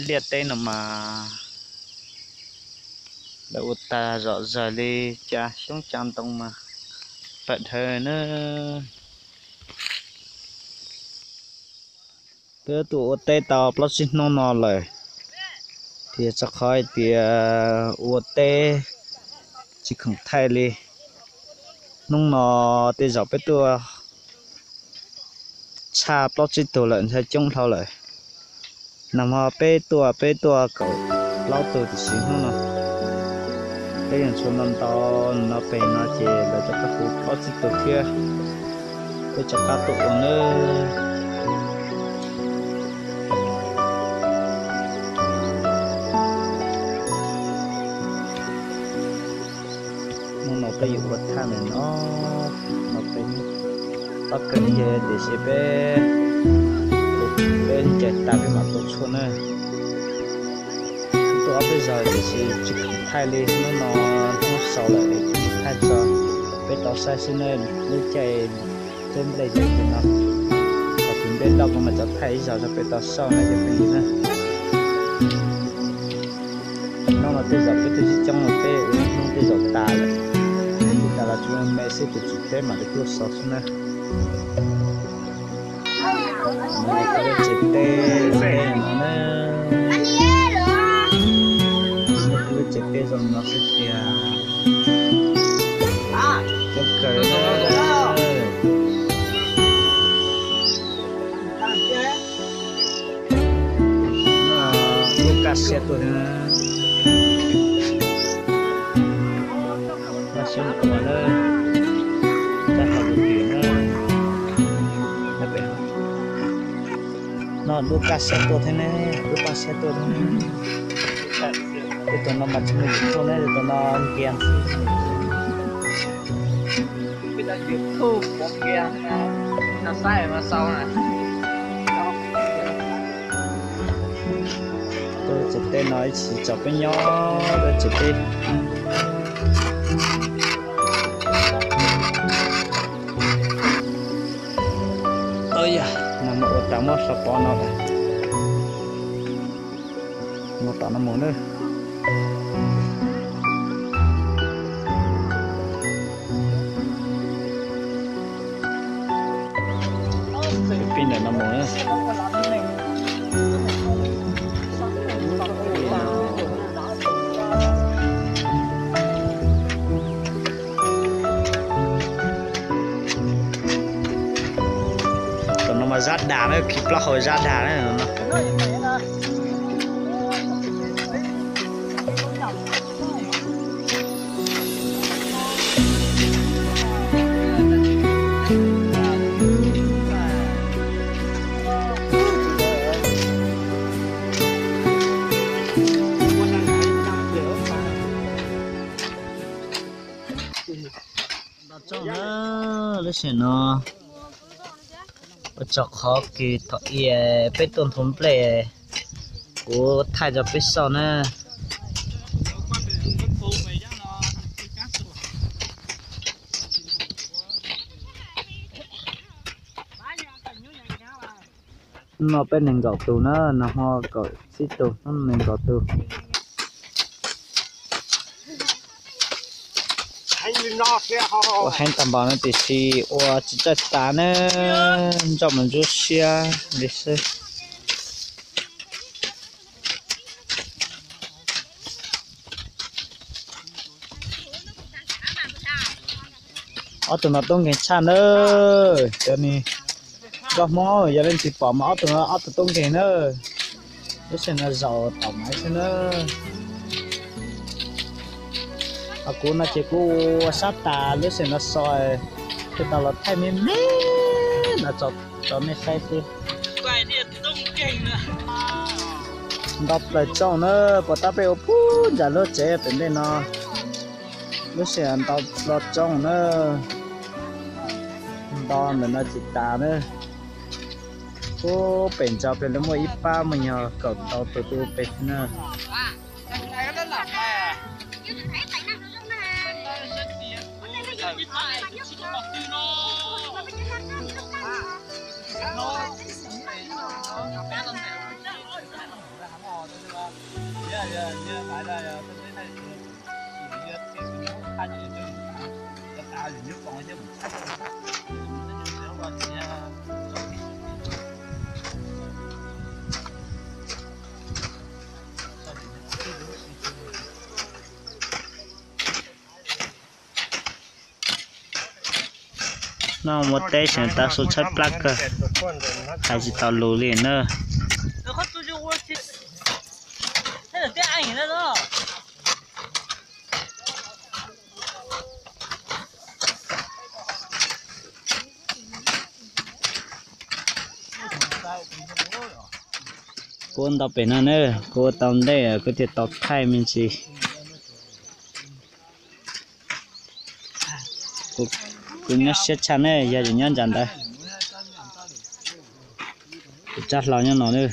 Liaj teb no mas lawv ua tag zom zaws li, cas xyoob cas ntoo mas pawm dhawv na. Peb tuaj ua teb tau plaub tsib hnub no lawm, thiab txog qhov hais tias ua teb tsis khoom thaij li. Hnub no tej zaum peb tuaj tshaj plaub tsib tug lawm, ntshai coob dhau lawm. Nag hmo peb tuaj, peb tuaj kaum plaub tug, tiam sis hnub no peb yeej tshuav ntau ntau no pem no ces lawv rov qab hu plaub tsib tug thiab, peb rov qab tuaj ua nawb. Hnub no peb yuav ua thaij ntawm no, no peb toj kawg ces tiam sis peb, peb ncaim tas peb mam tua tshuaj na. Tuaj ob peb zaug tiam sis tsis khoom thaij li, hnub no hnub xaus lawm tsis thaij tso, peb tau saib xwb na. Lub caij teb nplej ces li no, thaum tus nplej loj kuv mam rov thaij ib zaug rau peb tau xauj na cov phooj ywg na. Hnub no tej zaum peb tuaj sib coob los peb ua hnub tej zaum tas lawm, tas los tsuas yog me xwb, tus tswv teb mam li tuaj xaus xwb na. Lub tsev teb, teb no na, lub tsev teb zoo no xwb tiag. Coob kawg. Lub kaj siab tuaj thiab. Kaj siab mus ua lawm, kaj hauv lub tiam na. No lub kaj siab tuaj thiab ne, lub kaj siab tuaj thiab ne. Tej tus no mas tsis muaj YouTube ne, tus no nkiag xwb. Lub tsev teb no ib txhis tso peb nyob lub tsev teb. Yog no mus ua tas muab hlo pov no lawm, mus tom no mus na. Pib ntawm no mus na. Tom no mas zab dag na, khi plaub hau zab dag na no. Lub sij hawm no ua tsaug qhov kws thaum ub peb tuaj nthuav nplej, kuv thaij rau peb xauj na. Hnub no peb nees nkaum tus na, nag hmo kaum tsib tug, hnub no nees nkaum tus. Ua heev tag npaum no tiam sis ua tsis txawj tas na, nroj mus ntsuab siab li xwb. Ob tug no tub nkeeg tshaj na, cov ni, nkauj Hmoob yog leej twg pom mas ob tug no ob tug tub nkeeg na. Lub sij hawm no zaum tom maiv xwb na. Ho kuv no ces kuv ua sab tas, lub sij hawm no so, kuv tau los thaij me me no rau nej saib xwb. Nto plaws tsooj na, puas tab peb ua puag nram lub tsev pem ntej no, lub sij hawm nto plaws tsooj na, nto ntawm no tsis tas na. Puag pem ntsa pem lawv muaj ib pab me nyuam kaum tau tus twg pem na. No muaj teb seem tas su tshaib plab kawg, hais tsis tau lus li na. Kuv ua ntau pem no na, kuv ua tau ntej kuv thiaj tau thaij me ntsis. Kuv nyob siab tshaj ne, yog tseem nyob ntsa ntawd. Kuv tsab hlau nyob no na,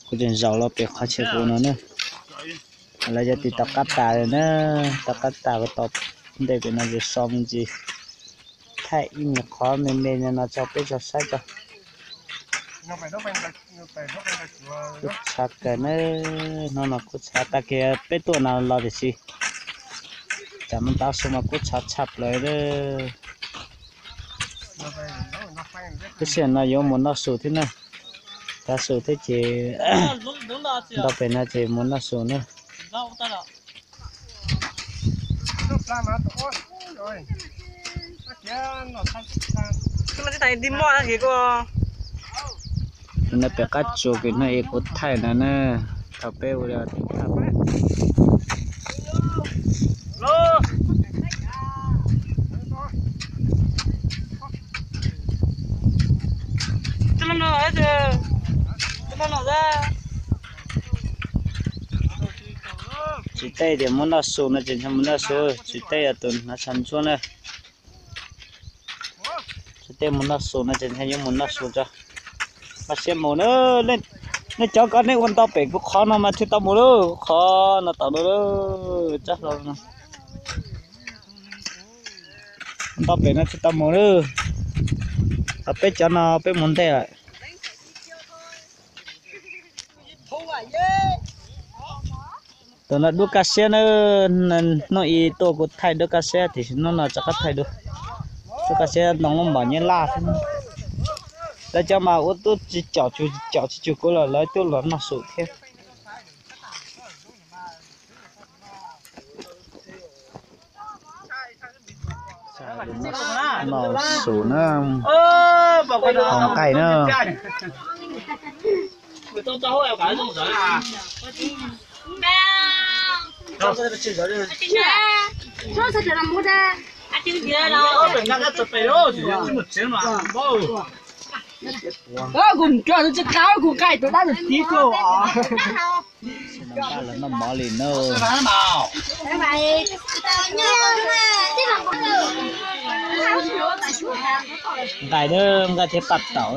kuv tseem zaum los pem qhov chaw kuv no na. Lawv yog tis tau qab tas na, tau qab tas kuv tau ntej pem no ces so me ntsis, thaij ib me qhov me me no tso peb tso saib tso. Kub tshav kawg na, hnub no kub tshav tag kiag peb tuaj no los tiam sis tsam muaj ntau su mas kub tshav tshaj plaws. Lub sij hawm no yuav mus noj su thiab na, tav su thiab ces nto pem no ces mus noj su na. Nws pem qab tsuas kws no es kuv thaij no na, thaum peb ua Tsis tej tias mus noj su no ces ntshe mus noj su, tsis tej yog tus hnav tsho ntsuab na. Tsis tej mus noj su no ces ntshe yuav mus noj su tso. Npaj siab mus na, nej cov ko nej ua ntau pem kuv qhov no mas thiaj tau mus lauj, kuv qhov no tau lauj, tsab hlau no. Ntau pem no tsis tau mus lawm, peb cov no peb mus ntej lawm. Tus no dub kaj siab na, hnub ib tuaj kuv thaij dub kaj siab tiam sis hnub no rov qab thaij dub, dub kaj siab ntoo lub npam nyab laj xwb. Lawv cov mas ua tub tsis caum tsis caum tsis cuag kuv los lawv twb los noj su thiab. Noj su na, hau nqaij na. Kuv nrog tus tsis qab kuv nqaij tus dab tus tib tuaj. Npaj los noj mov li na. Nqaij na, nqaij thiab paj taum,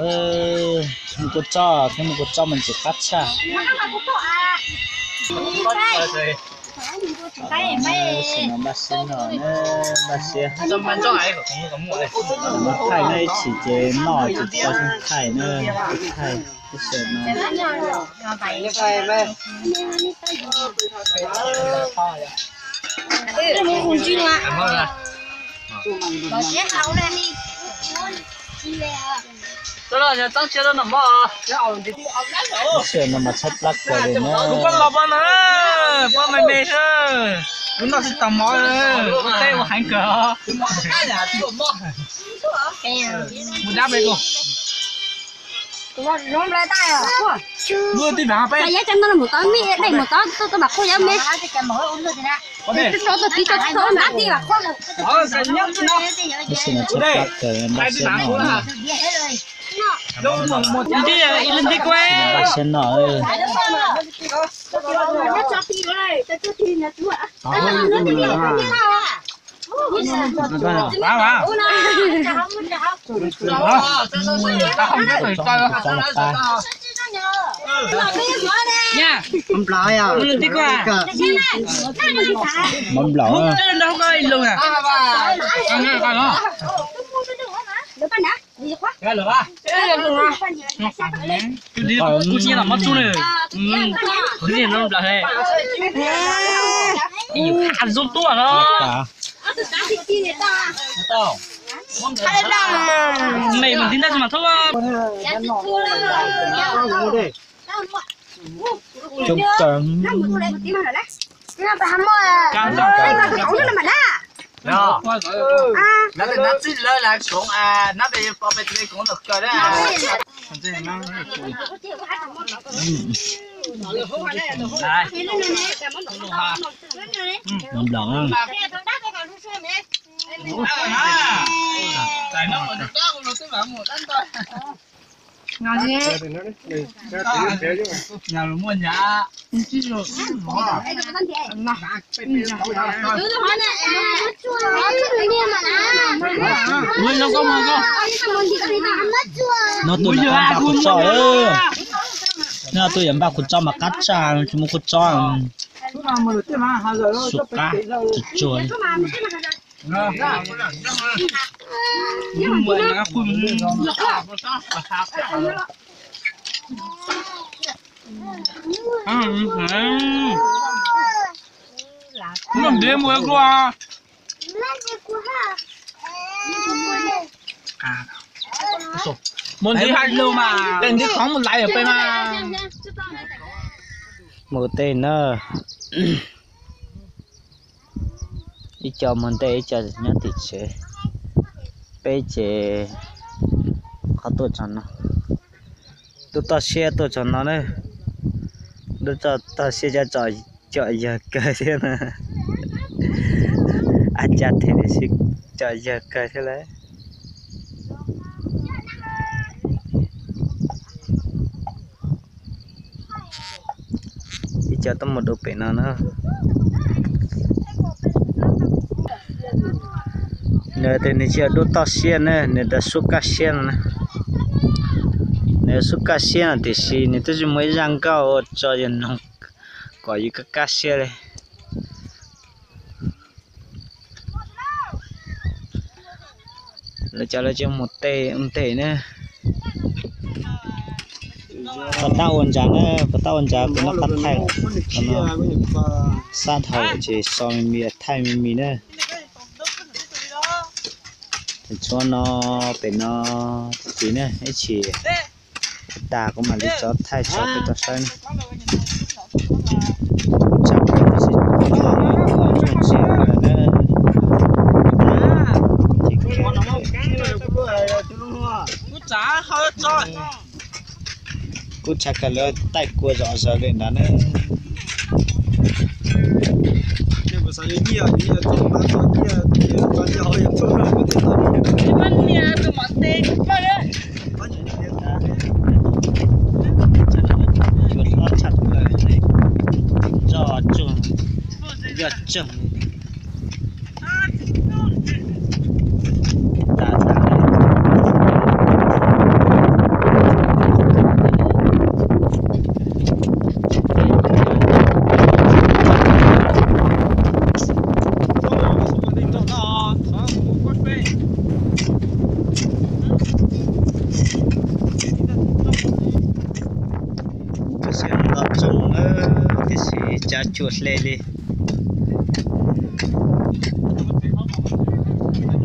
mus kua txob thiab mus kua txob mas ntxim qab tshaj. Sim no npaj siab no, npaj siab. Thaij no ib chim ces noj ces tau thaij na, thaij ib sim no. Ib sim no mas tshaib plab kawg li na. Kuv poj los poj no, poj me me xwb, kuv noj tsis tau mov, ua teb ua heev kawg. Mus dab pem kuv. Mus tib nrag peb. Ib sim no tshaib plab kawg, npaj siab noj na. Ntij, ib leeg ntij kuj. Npaj siab no. Mov nplaum. Kuv tsis nyiam los mov txuj na. Kuv tsis nyiam los mov nplaum he. Zoo tuaj no. Mej mas ntiv ntaj tsis mas thoob. Coob kawg. Mov nplaum. Noj tuaj mas qab npaj kua txob, noj tuaj yog npaj kua txob mas qab tshaj, tsis muaj kua txob. Su qab tsuag tsuag li. Mus ntej qhov mus laiv peb mas. Mus tej na. Ib co mus ntej ib co nyob tim tsev. Peb ces qhov tuaj txog no. Dub toj siab tuaj txog no na. Dub toj siab cov txom nyem yawg kawg thiab na. Ab cab them tiam sis txom nyem yawg kawg thiab lawm. Ib co tuaj mus dua pem no na. Nws tias nws tsis yog dub toj siab na, nws rau sub kaj siab no na. Nws sub kaj siab no tiam sis nws twb tsis muaj ib zaj nkauj ua tso yawg noog kom yus kaj kaj siab li. Lawv cov lawv tseem mus tej ntej na. Puas tab ua ntsav na, puas tab ua ntsav kuv noj qab thaij lawm. Sab dhau ces so me mis thaij me mis na. Tshuav no, pem no, tiv na ib chim tas kuv mam li tso thaij tso peb tau saib na. Tshaj plaws tab sis tsuag tsuag ntsia na. Kuj tshav kawg lawv taij kua zom zaws li ntawd na. Cua hlob tshaj plaws, zoj tsuag, yog tseeg li. Tab sis nto tsooj na, tiam sis cav cuag hle li.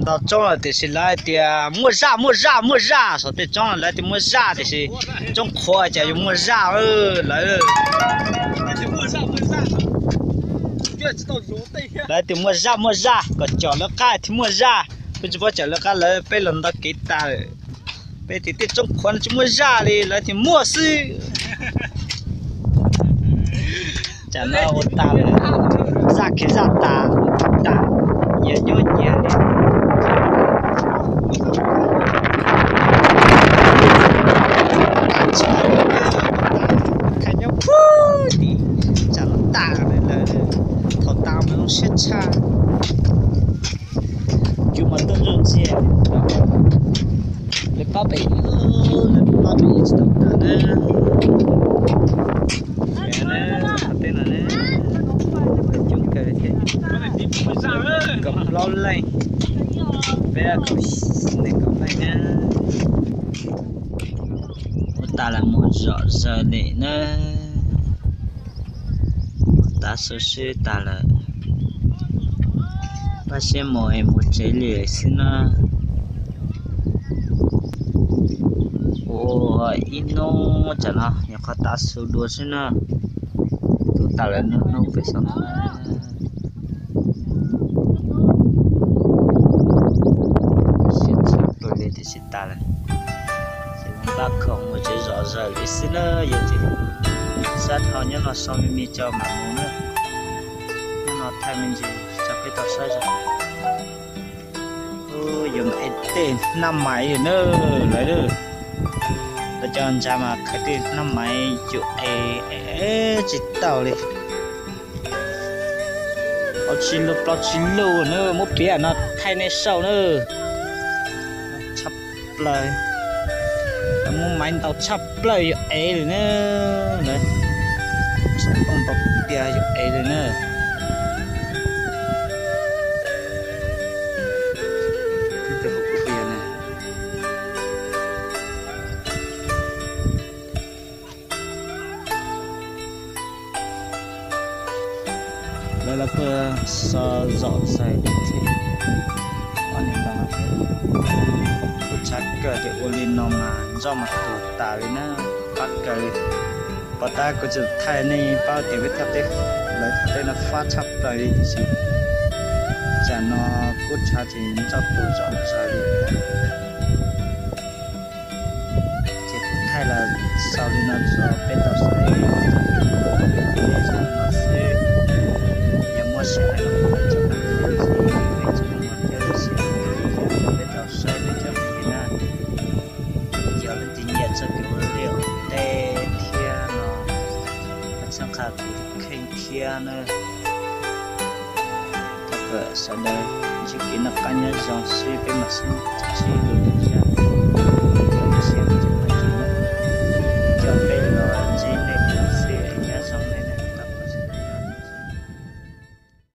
Nto tsooj lawm tiam sis lawv hais tias muaj zaj, muaj zaj, muaj zaj, saum tej tsooj lawv tias muaj zaj tiam sis tsooj qhuav cas yuav muaj zaj lawm. Lawv tias muaj zaj, muaj zaj, kom caum lawv qab thiaj muaj zaj. Peb tsis paub caum lawv qab, lawv peb los nto kev tas lawm. Peb tias tej tsooj qhuav no tsis muaj zaj li, lawv tias muaj xwb. Tsam no ua tag lawm, zaj kiag zaj tas, tas, nyias nyob nyias li. Tej no ne, coob kawg thiab. Kaum plaub leej, peb kaum, nees kaum leej na. Ua tas lawm mus zom zaws li na. Tav su swb tas lawm. Pab siab mus es mus tsev li xwb na. Ua ib hnub tsam no nyuam qhuav tav su dua xwb na. Tuaj tas lawm hnub hnub pem xyoo no. Siab tshaj plaws li tiam sis tas lawm. Ces mus npaj khoom mus tsev zom zaws li xwb na. Yog ces sab dhau nyob no so me me tso mam mus na. Nyob no thaij me ntsis tso peb tau saib zog. Yuav mus ev tej hnab maiv na lawv. Lawv cov ntsa mas khaws tej hnab maiv yus ev tsis tau li. Plaub tsib lub, plaub tsib lub na, muab piav no thaij nej saib na. Tshaj plaws, muab maiv ntau tshaj plaws yus ev li na. Xov tooj ntau tiag yus ev li na. Lawv los kuj so zom zaws thiab. Kuj tshav kawg ces ua li no mas ntsoj mas tuag tas li na, fab kawg li. Pom tab kuv tseem thaij nej paub tias peb thaj teb, lawv thaj teb no fab tshaj plaws li tiam sis tsam no kuj tshav ces ntsoj tuag zom zaws li. Ces thaij los xaus li no tso peb tau saib. Peb zoo no xwb, yog muaj sij hawm los kuv mam tso tau thiab, peb tsis muaj thiab los sis peb tau saib peb cov me na. Yog leej twg nyiam txoj kev ua liaj ua teb thiab no, txhawb nqa kuv tus kheej thiab na. Thov kom sawv daws ntsib kev noj qab nyob zoo xwb, peb mam sib ntsib dua lwm zaus.